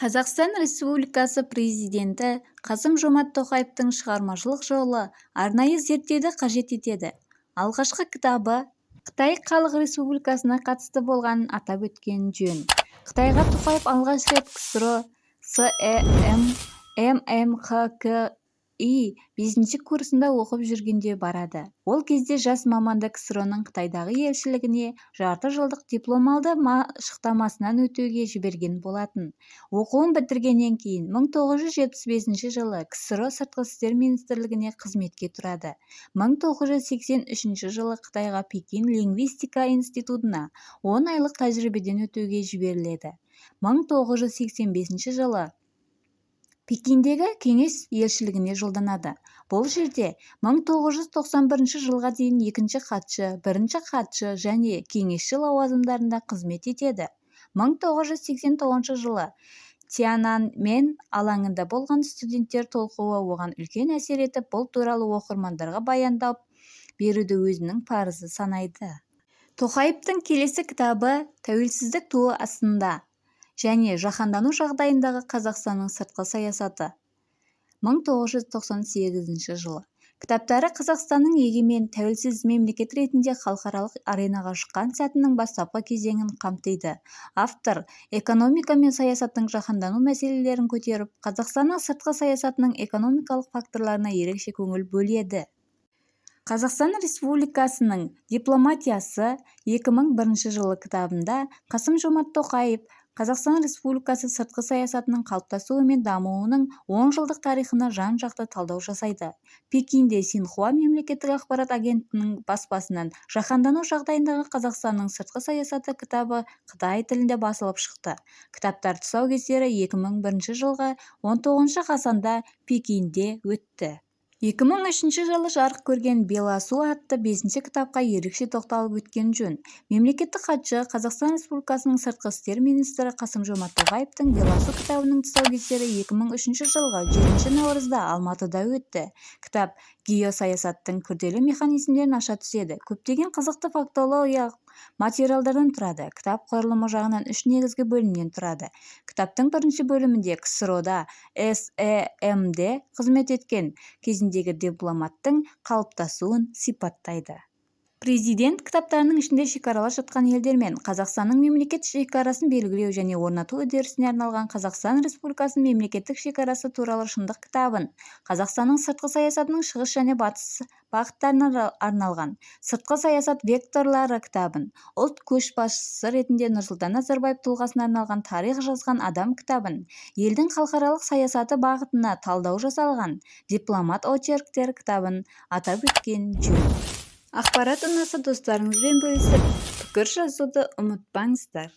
Қазақстан Республикасы Президенті Қасым-Жомарт Тоқаевтың шығармашылық жолы арнайы зерттеуді қажет етеді. Алғашқы кітабы Қытай Халық Республикасына қатысты болғанын атап өткен жөн. Қытайға Тоқаев алғаш рет КСРО СЭМ ММҚКИ бесінші курсында оқып жүргенде барады. Ол кезде жас маманды КСРО-ның Қытайдағы елшілігіне жарты жылдық дипломалды машықтамасынан өтуге жіберген болатын. Оқуын бітіргеннен кейін 1975 жылы КСРО Сыртқы істер министрлігіне қызметке тұрады. 1983 жылы Қытайға Пекин лингвистика институтына 10 айлық тәжірибеден өтуге жіберіледі. 1985 жылы Пекиндегі кеңес елшілігіне жолданады. Бұл жерде 1991 жылға дейін екінші хатшы, бірінші хатшы және кеңесші лауазымдарында қызмет етеді. 1989 жылы Тяньаньмэнь алаңында болған студенттер толқуы оған үлкен әсер етіп, бұл туралы оқырмандарға баяндап беруді өзінің парызы санайды. Тоқаевтың келесі кітабы «Тәуелсіздік туы астында» және «Жаһандану жағдайындағы Қазақстанның сыртқы саясаты» 1998 жылы. Кітаптары Қазақстанның егемен, тәуелсіз мемлекет ретінде халықаралық аренаға шыққан сәтінің бастапқы кезеңін қамтиды. Автор экономика мен саясаттың жаһандану мәселелерін көтеріп, Қазақстанның сыртқы саясатының экономикалық факторларына ерекше көңіл бөледі. «Қазақстан Республикасының дипломатиясы» 2001 жылы кітабында Қасым-Жомарт Тоқаев Қазақстан Республикасы сыртқы саясатының қалыптасуы мен дамуының 10 жылдық тарихына жан-жақты талдау жасайды. Пекинде Синьхуа мемлекеттік ақпарат агенттігінің баспасынан «Жаһандану жағдайындағы Қазақстанның сыртқы саясаты» кітабы қытай тілінде басылып шықты. Кітаптар тұсаукесері 2001 жылғы 19 қазанда Пекинде өтті. 2003 жылы жарық көрген «Беласу» атты бесінші кітапқа ерекше тоқталып өткен жөн. Мемлекеттік хатшы, Қазақстан Республикасының сыртқы істер министрі Қасым-Жомарт Тоқаевтың «Беласу» кітабының тұсаукесері 2003 жылғы 7 наурызда Алматыда өтті. Кітап геосаясаттың күрделі механизмдерін аша түседі, көптеген қызықты фактологиялық материалдардан тұрады. Кітап құрылымы жағынан үш негізгі бөлімнен тұрады. Кітаптың бірінші бөлімінде КСРО-да СЭМ-де қызмет еткен кезіндегі дипломаттың қалыптасуын сипаттайды. Президент кітаптарының ішінде шекаралас жатқан елдермен Қазақстанның мемлекеттік шекарасын белгілеу және орнату үдерісіне арналған «Қазақстан Республикасының мемлекеттік шекарасы туралы шындық» кітабын, Қазақстанның сыртқы саясатының шығыс және батыс бағыттарына арналған «Сыртқы саясат векторлары» кітабын, Ұлт көшбасшысы ретінде Нұрсұлтан Назарбаев тұлғасына арналған «Тарих жазған адам» кітабын, елдің халықаралық саясаты бағытына талдау жасалған «Дипломат очерктері» кітабын атап өткен жөн. Ақпарат ұнаса, достарыңызбен бөлісіп, пікір жазуды ұмытпаңыздар.